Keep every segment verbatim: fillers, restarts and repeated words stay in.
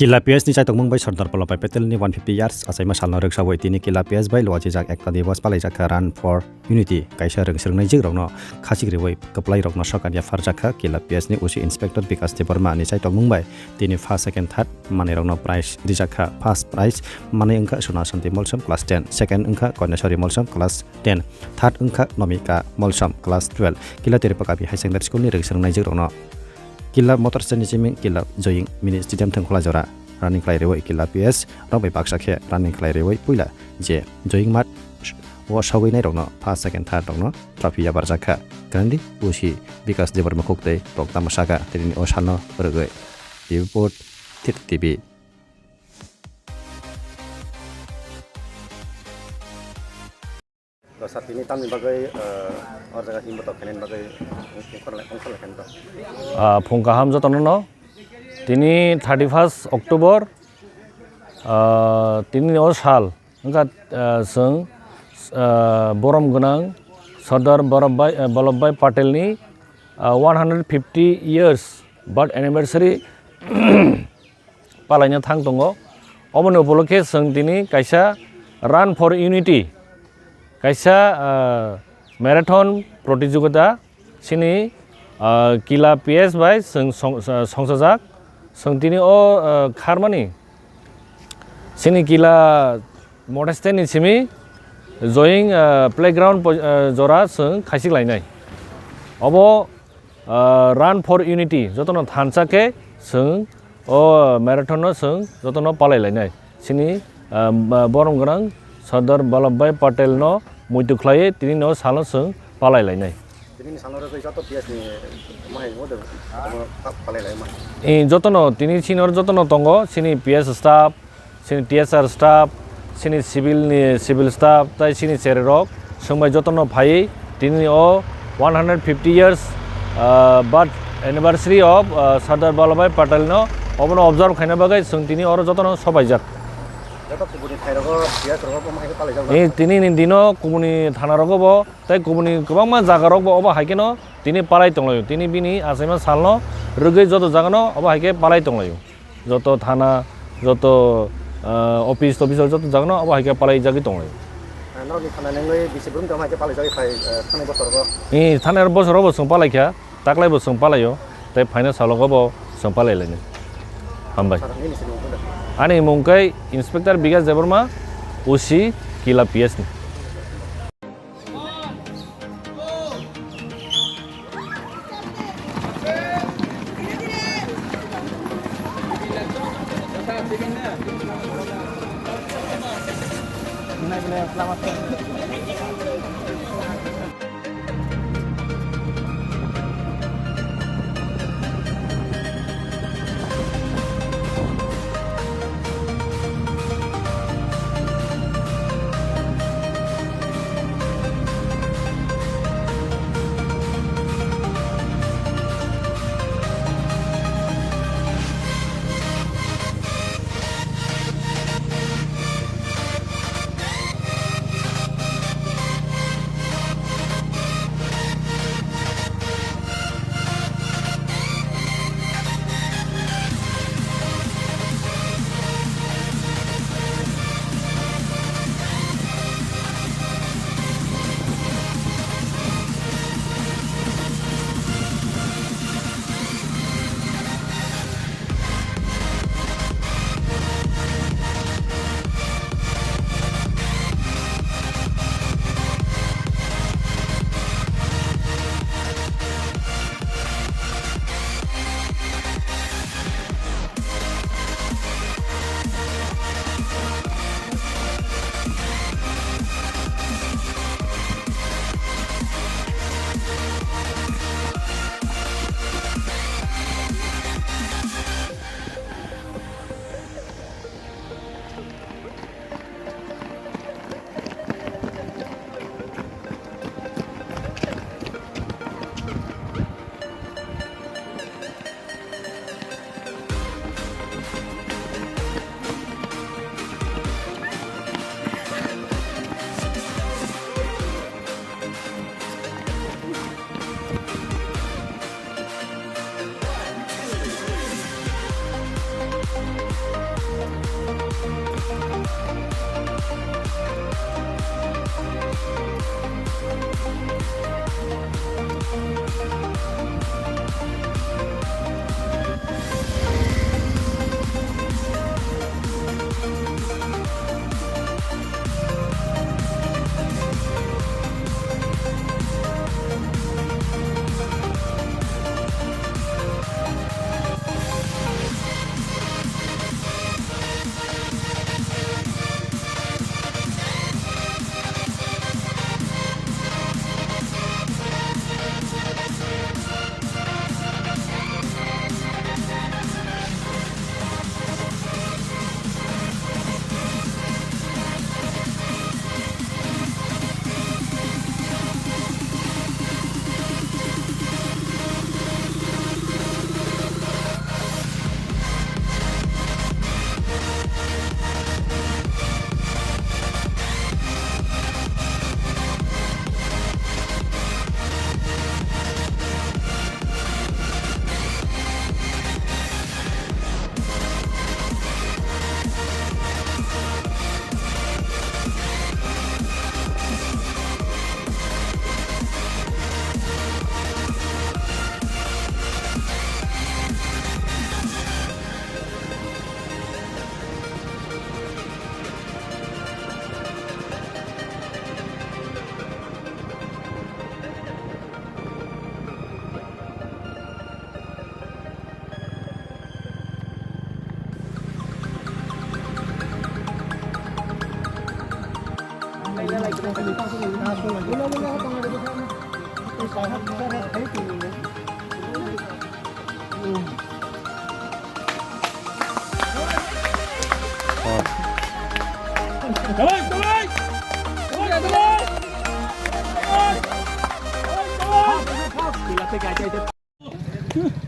Kila P S ni chaitokmung bai Sardar Vallabhbhai Patel ni one fifty years achaima salno rwksawi tini Kila P S bai luajijak ekta diwas palaijak kha Run for Unity, kaisa rwngswrwngnaijwk rokno khachik rwi kwplai rokno sokan yapharjak kha. Kila P S ni O C Inspector Bikas Debbarma ni chaitokmung bai tini first, second, third manwi rokno prize rijak kha. First prize manwi wngkha Sona Santi Molsom class ten, second wngkha Konyaswari Molsom class ten, third wngkha Nomika Molsom class twelve. Kila Tiripakabi Higher Secondary School ni rwngswrwngnaijwk rokno Killa Motor Stand ni simi Killa Joying Mini Stadium thwngkhwla jora running khlai rwi Killa P S rok bai baksa khe running khlai rwi puila je Joying Mart o sogwi nai rokno first, second, third rokno trophy yabarjak kha. Kwrwngdi O C Bikas Debbarma khuk tei tok tamo saka tini o salno rwgwi. Report Thir T V. Sir, tini tamni bagwi, eh, o jaga himbo tok khainani bagwi ongkhorlai, ongkhorlai khainani bagwi. Ah, phung kaham jotono no. Tini thirty-first October, ah, tini o sal wngkha, ah, chwng, ah, borom gwnang Sardar Vallabhbhai, eh, Vallabhbhai Patel ni, ah, one hundred fifty years birth anniversary palaina thang tongo. Oboni upolokhe chwng tini kaisa Run for Unity, kaisa, ah, marathon protijogita chini, ah, Killa P S bai chwng song-, ah, songsajak. Chwng tini o, ah, kharmani chini Killa Motor Stand ni simi Joying, ah, playground poi-, ah, jora chwng khaisik lainai. Obo, ah, Run for Unity, jotono thansa khe chwng o marathon no chwng jotono palai lainai. Chini, ah, ba-, borom gwnang Sardar Vallabhbhai Patel no muitu khlaiwi tini no salo chwng palai lainai. Tini ni salo rwgwi joto P S ni mahai wngwi tongo, pa-, palai lai ma. I jotono tini senior jotono tongo, chini P S staff, chini T S R staff, chini civil ni civil staff, tai chini cherai rok, chwng bai jotono phaiwi tini o one hundred fifty years, ah, birth anniversary of, ah, Sardar Vallabhbhai Patel no obono observe khaina bagwi chwng tini oro jotono sobaijak. Joto kubuni thai rogo P S rogo omo hai khe palai jak. Ni tini ni dino kubuni thana rogo bo tei kubuni kwbangma jaga rok bo obo hai kheno tini palai tonglaio. Tini bini achaima salno rwgwi joto jaga no obo hai khe palai tonglaio. Joto thana, joto, ah, office tophis o joto jagano abo hai khe palai jagwi tongo. Ah, norokni thana nengwi bisi brum tamo hai khe palai jagwi phai, ah, thanai bosorogo? Ee, thanai bosorogo bo chwng palai kha, taklai bo chwng palai o, tei phaina salogo bo chwng palai lainai. Hambai. Sir, nini sini mungkha da? Ani mung khe Inspector Bikas Debbarma, O C Killa P S ni.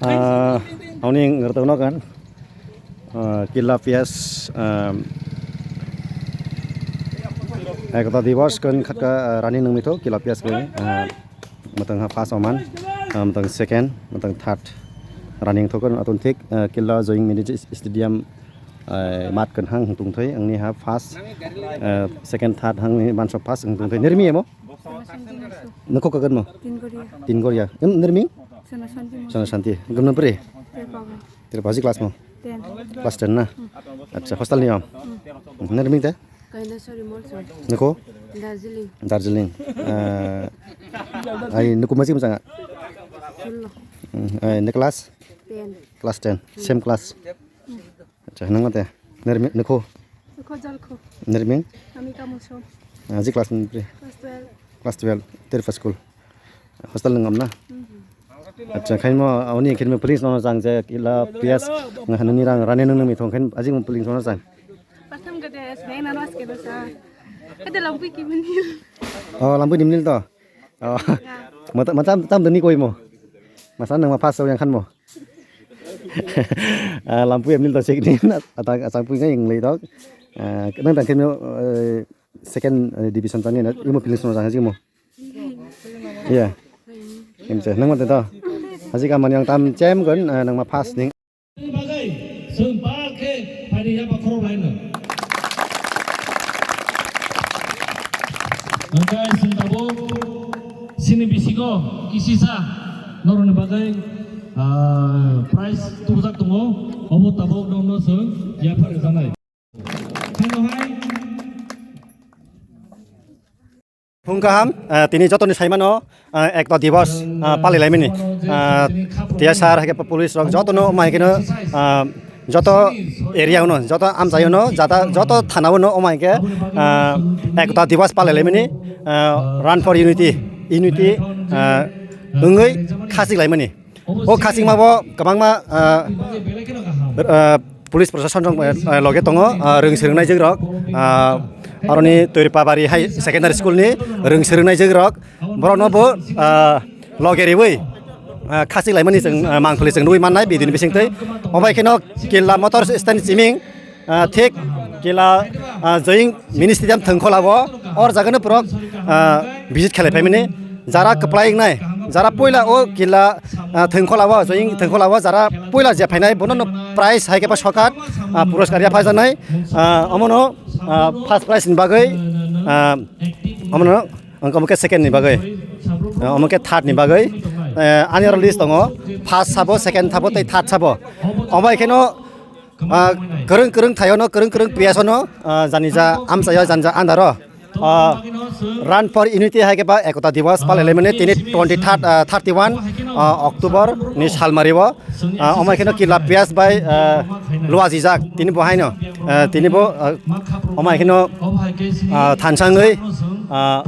Ah, auni ngertok no kan. Ah, Killa P S, ah, Ekta Diwas kan khatka, ah, running nangmi tho Killa P S kan, ah, matang ha first oman, ah, matang second, matang third running tho kan atun thik, ah, Killa Joint Mini Stadium, ah, mat kan hang tung thoi angni ha first, ah, second, third hang ni manso first hang tung thoi nermi emo. Nokho kagan mo? Tin Korea. Tin Korea. Em, nirming? Sana Santi mo. Sana Santi. Gumna pre? Terpago. Terpago si class mo? Ten. Class ten na? Acha, hostel ni am? Nirming te? Kaina sorry mol sorry. Nokho? Darjeeling. Darjeeling. Eh, ai, nokho masi masa nga? Sullo. Hmm, eh, ne class? Ten. Class ten. Same class. Acha, nang mate? Nirming, nokho? Nokho Jalkho. Nirming? Kami kamu som. Ah, ji class ni pre? Class twelve. Class twelve. Terpa school. Hostel nang am na? Mhm. Acha, khain mo, auni khain mo please no jang je Killa P S nga hanani rang rani nang nang mi thong khain ajing mo please no jang. Patham gade es bhai nano aske dosa. Kade lampui ki manil. Oh, lampui ni manil to. Oh. Mata, mata tam dani koi mo. Masa nang ma first yang khan mo. Ah, lampui emnil to sik ni ata asang pui ngai nglai dok. Ah, nang tang khain mo, eh, second, eh, division tani na imo feelings no jang jimo. Iya. Em che nang mate to. Haji ka man yang tam chem gon, eh, nang ma first ning. Bagai, seng pal khe, phaidi ya bakhorok laino. Hingkhe seng tabuk, sini bisingo, kisisa, norokni bagai, ah, prize tubujak tongo, obo tabuk nokno seng yaphar rwjaknai. Phung kaham, eh, tini jotoni saimano, eh, Ekta Diwas, eh, palai laimani. Eh, T S R hai khe police rok jotono omo hai kheno, eh, joto area uno, joto amchai uno, jata, joto thana uno omo hai khe, eh, Ekta Diwas palai laimani, eh, Run for Unity, Unity, eh, wngwi khachik laimani. O khachikma bo kwbangma, ah, ah, police proshasonrok, ah, loge tongo, ah, rwng swrwngnaijwkrok, ah, aroni Toirpabari High Secondary School ni rwng swrwngnaijwkrok, borokno bo, ah, loge riwi, ah, khachik laimani chwng, ah, mangtholi chwng nugwi mannai bidini bisingtwi. Omo hai kheno Killa Motor Stand chiming, ah, thik Killa, ah, Joint Mini Stadium thwngkhola o, or jagano borok, ah, visit khlai phaimani, jara kwplai wngnai, jara puila o Killa, ah, thwngkhola o, Joint thwngkhola o jara puila je phainai, bono no prize hai khe ba sokat, ah, puroskar yaphajaknai, ah, omono, ah, first prize ni bagwi, ah, omono, omo khe second ni bagwi, ah, omo khe third ni bagwi, eh, ani oro list tongo, first sabo, second sabo tei third sabo, omo hai kheno, Ah, kwrwng kwrwng thaio no, kwrwng kwrwng priyaso no, ah, jani ja amchaio, jani ja andaro. Ah, Run for Unity hai khe ba Ekta Diwas palai laimani tini twenty third, ah, thirty one, ah, October ni salmari o. Ah, omo hai kheno Killa P S bai, ah, luajijak tini bo haino, ah, tini bo, ah, omo hai kheno, ah, thansangwi, ah,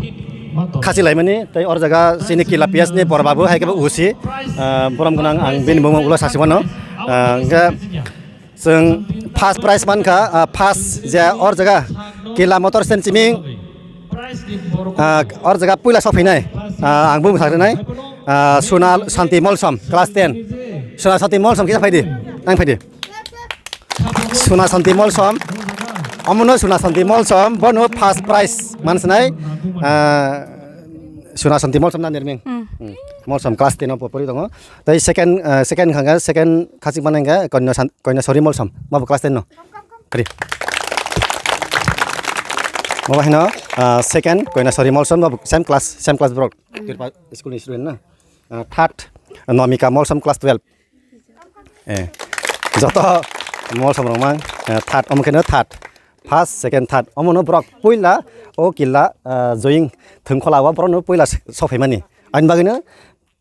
khachik laimani tei or jaga chini Killa P S ni bor babu hai khe ba O C, ah, borom gwnang ang bini bumung ulo sasi mano. Ah, hwnkhe Chwng first prize mankha, ah, first je or jaga Killa Motor Stand chiming, ah, or jaga puila sok phainai, ah, ang bumung sakrinai, ah, Suna Santi Molsom, class ten. Suna Santi Molsom kisa phaidi, nang phaidi. Suna Santi Molsom, omono Suna Santi Molsom, bono first prize mansnai, ah, Suna Santi Molsom na nirming. Hmm. Hmm. Molsom class ten o pori tongo. Tai second, ah, second khangkha, second khachik manai kha Koinasori Molsom. Mabo class ten no. Kri. Mabo hino, ah, second Koinasori Molsom, mabo same class, same class borok. Hmm. Tirpa school ni student na. Ah, third Nomika Molsom class twelve. Eh. Joto Molsom rok mang, eh, third, omo kheno third. First, second, third. Omo no borok puila o Killa, ah, joying thwngkhola o borok no puila sokphaimani. Ani bagwi no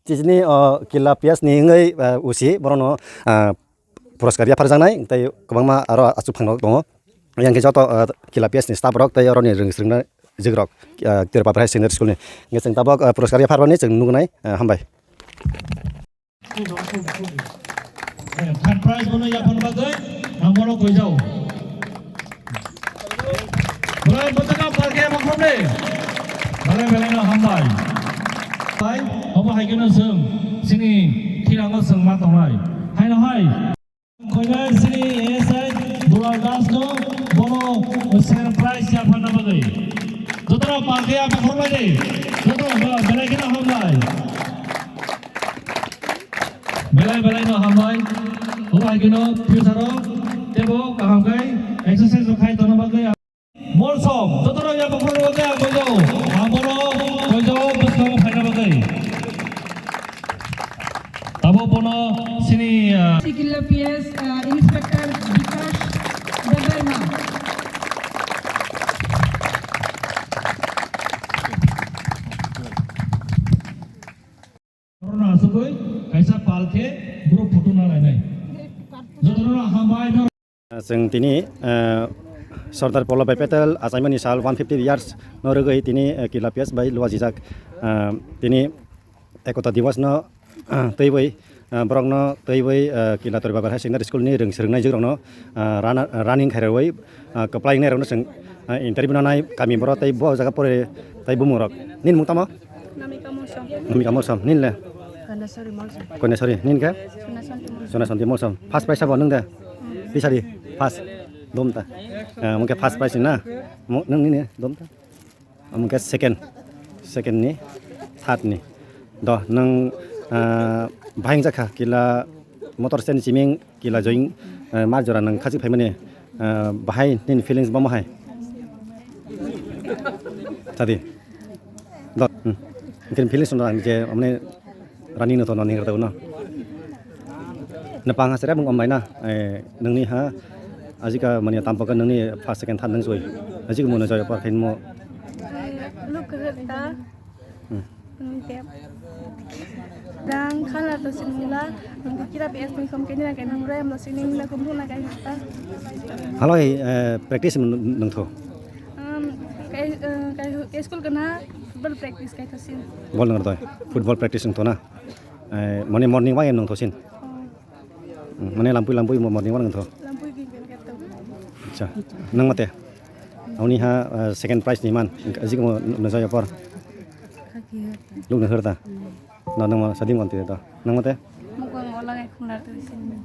Tini, o, Killa P S ni wngwi, o, O C, borokno, o, puraskar yapharjaknai, tei kwbangma aro achukphang rok tongo. Yang khe joto, o, Killa P S ni staff rok tei oroni rwng swrwngna-, Jigrok, ah, Tripura Higher Secondary School ni. Nge chwng tabok, ah, puraskar yapharmani chwng nugnai, ah, hambai. Third prize bono yaphar bagwi ang bono koijao. Bolai bwtwkam parke makhomde. Belai belai no hambai. Bai, obo hai kheno chwng chini khirango chwng ma tongnai. Haino hai. Koinai sini A S I Dural Das no bono second prize yapharna bagwi. Jotono parke yapharmani. Jotono belai kheno hambai. Belai belai no hambai. Obo hai kheno future o tebo kaham khai exercise rok khai tongna bagwi. Molsom, jotono ya buphuru wate ang koijo, ang bono koijo bwskango phaina bagwi. Tabuk bono sini, ah, Sikilla P S, ah, Inspector Bikash Debbarma. Borokno aswkwi kaisa pal khe borok photo na lainai. Jotono hambai no. Chwng tini, eh, Sardar Vallabhbhai Patel achaimani sal one fifty years no rwgwi tini, eh, Kila P S bai luajijak, eh, tini Ekota Diwas no, eh, twiwi, eh, borokno twiwi, eh, Kila Tori Babar Higher Secondary School ni rwng swrwngnai jwkrokno, eh, rana-, running khairwi, eh, kwplai wngnairokno chwng, eh, interview nanai kami borok tei bo jaga pore tei bumungrok. Nini mung tamo? Namika Molsom. Namika Molsom. Nini le? Kanasori Molsom. Kanasori. Nini khe? Sunasanti Molsom. Sunasanti Molsom. First prize abo nwng de? Hmm. Pisari. First. Dom ta. Eh, mungke first prize na. Mo-, nwng nini dom ta. Mungke second. Second ni. Third ni. Do, nwng, eh, bahai jakha kila motor stand chiming. Kila join, eh, mar jora nang khachik phaimani, eh, bahai nini feelings bomo hai? Tadi. Dot, hmm. Mungkin feelings no ang je amne running no to no ning rata no. Napang ha sere bung omlai na, eh, nangni ha ajika mani tampoka nangni first, second, third nang soi. Ajika mo na jaya par khain mo. Look at that. Hmm. Nung tep. Dang khala to sinula, nung kira P S ni kom kini na kai nung rem lo sining na kum na kai ta. Haloi, eh, practice nung tho. Um, kai, eh, kai, kai school kana football practice kai to sin. Bol nung to, football practice nung to na. Eh, mane morning wai nung to sin. Oh. Hmm, mane lampui lampui mo morning wang tho. Lampui ging ging kato. Acha, nang mate. Auni ha, eh, second prize ni man. Ajik mo no jaya por. Luk na herta. Na nang ma sadim kan tida. Nang mate. Mukong olang ek khumlar tu sin.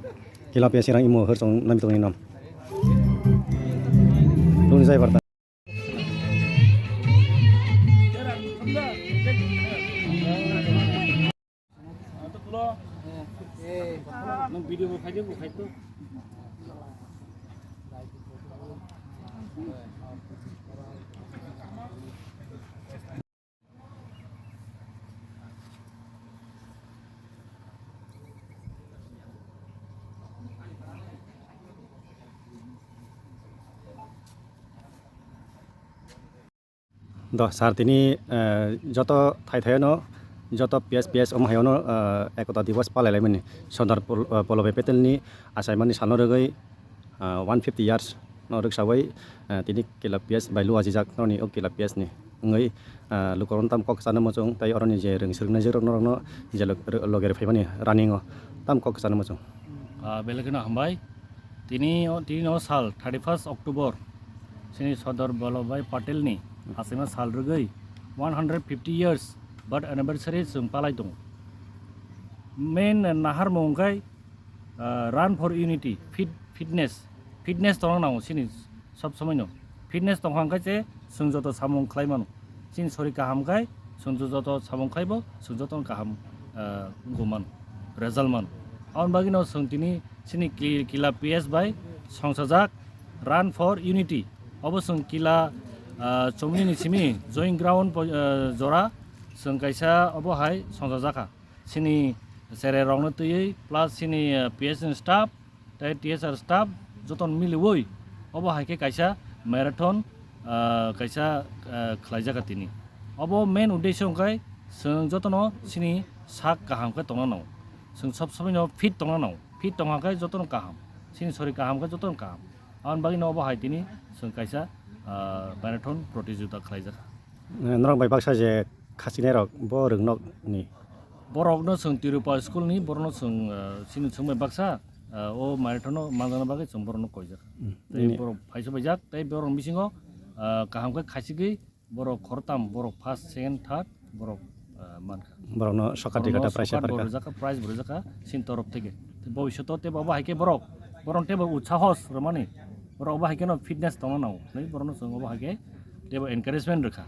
Kila pia sirang imo her song nami tong ni nam. Luk na jaya por ta. Nang video bo khai de, bo khai to. Do, sir, tini, eh, joto thai thaiono, joto P S P S omo haiono, eh, Ekota Diwas palai laimani. Sardar Pol-, eh, Vallabhbhai Patelni achaimani salno rwgwi, eh, one fifty years no rwksawi, eh, tini Kila P S bai luajijak noni o Kila P S ni wngwi, eh, lukurok tam kok sana muchung tei oroni je rwng swrwngnaijak rok norokno je log-, loge rw phaimani running o tam kok sana muchung. Ah, belai kheno hambai. Tini o, tini o sal thirty first October, chini Sardar Vallabhbhai Patel ni achaima sal rwgwi one hundred fifty years birth anniversary chwng palai tongo. Main naharmung wngkha, ah, Run for Unity, fit, fitness, fitness tongna nango chini sob somoi no. Fitness tongkha hwnkhe se chwng joto samung khlai mano. Chini sori kaham khai chwng joto samung khai bo chwng joto kaham, ah, wngwi mano, result mano. Aboni bagwi no chwng tini chini ki-, Kila P S bai songsajak Run for Unity. Obo chwng Kila, ah, chomoni ni simi joint ground po-, ah, jora chwng kaisa obo hai songsajakha. Chini cherai rokno twiwi plus chini, ah, P S ni staff tei T S R staff jotono miliwi obo hai khe kaisa marathon, ah, kaisa, ah, khlaijak tini. Obo main uddesho hwnkhe chwng jotono chini sak kaham khe tongna nango. Chwng sob somoi no fit tongna nango. Fit tongkha khe jotono kaham. Chini sori kaham khe jotono kaham. Aboni bagwi no obo hai tini chwng kaisa ah, marathon protijogita khlaijak. Norok bai baksa je khachinairok bo rwngnokni? Borokno chwng Tirupa school ni, borokno chwng, ah, chini chwng bai baksa, ah, o marathon o manjakna bagwi chwng borokno koijak. Hmm. Tei borok phaisa paijak, tei borokni bisingo, ah, kaham khe khachigwi borok khoroktham, borok first, second, third, borok, ah, mankha. Borokno sokat Borokno rikata prize sokat bo rwjakha, prize bo rwjakha chini torof theke. Tei bobishoto tei bo hai khe borok, borokno tei bo utsahos rwmani, borok bo hai kheno fitness tongna nango. Tei borokno chwng bo hai khe tei bo encouragement rwkha.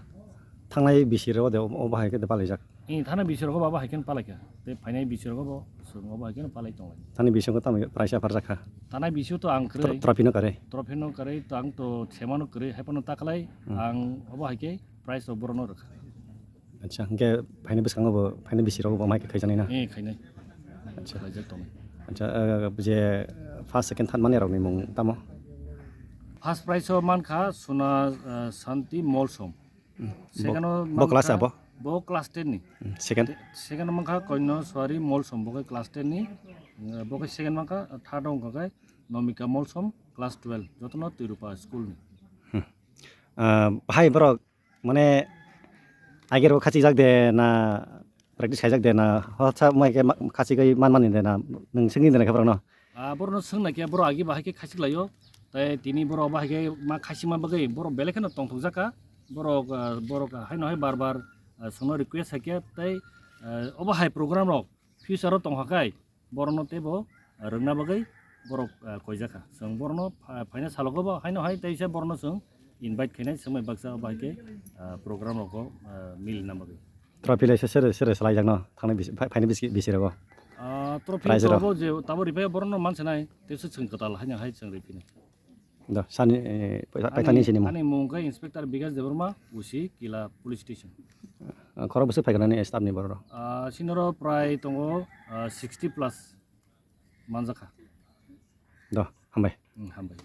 Thangnai bisi rw de o bahai khe de palaijak. Ee, thangnai bisi rogo bo abo hai khe palaikha. Tei phainai bisi rogo bo chwng abo hai khe palai tonglai. Thani bisi rogo tamo prize apharjakha? Thanai bisi to ang kwrwi. Tro-, trophy no kwrwi? Trophy no kwrwi, to ang to sema no kwrwi, hai phano taklai ang abo hai khe prize rok borok no rwkha. Acha, hwnkhe phainai bwskango bo, phainai bisi rogo bo mai khe khaijaknai na? Ee, khainai. Acha. Khlaijak tongnai. Acha, eh, je first, second, third mani rokni mung tamo? First prize o mankha Suna, eh, Santi Molsom. Hmm. Second o bo class mankha, abo? Bo class ten ni. Hmm, second? Second o mankha Koino Suari Molsom, bo khe class ten ni. Eh, bo khe second mankha, third o wngkha khe Nomika Molsom, class twelve, jotono Tirupa school ni. Hmm. Ah, hai borok, mane, agero khachijak de na, practice khaijak de na, hotsa mai khe ma-, khachigwi man mani de na, nwng swngwi de na khe borokno? Ah, borokno swngna khe borok agi bahai khe khachik laio, tei tini borok bahai khe ma khachima bagwi borok belai kheno tongthokjak kha. Borok, ah, borok haino hai bar bar, ah, chwngno request hai khe tei, ah, obo hai program rok future o tongkha khai borokno teibo rwngna bagwi borok, ah, koijak kha. Chwng borokno pha-, phaina salogo bo haino hai teisa borokno chwng invite khainai swngmai baksa obo hai khe, ah, program rogo, ah, milna bagwi. Trophy lai se sere, sere salaijakno thangnai bisi, phai-, phainai bisi, bisi rogo? Ah, trophy Prize to rok? Obo je tabo ripai borokno mansinai, teisa chwng kwtal haino hai chwng riphinai. Do, sani, eh, paitha-, Ani, paithani sini mo? Ani mung khe Inspector Bikash Debbarma, O C, Kila Police Station. Ah, khorok bwswk phaikha nani staff ni borok rok? Ah, sinoro prai tongo, ah, sixty plus manjakha. Do, hambai. Hmm, hambai.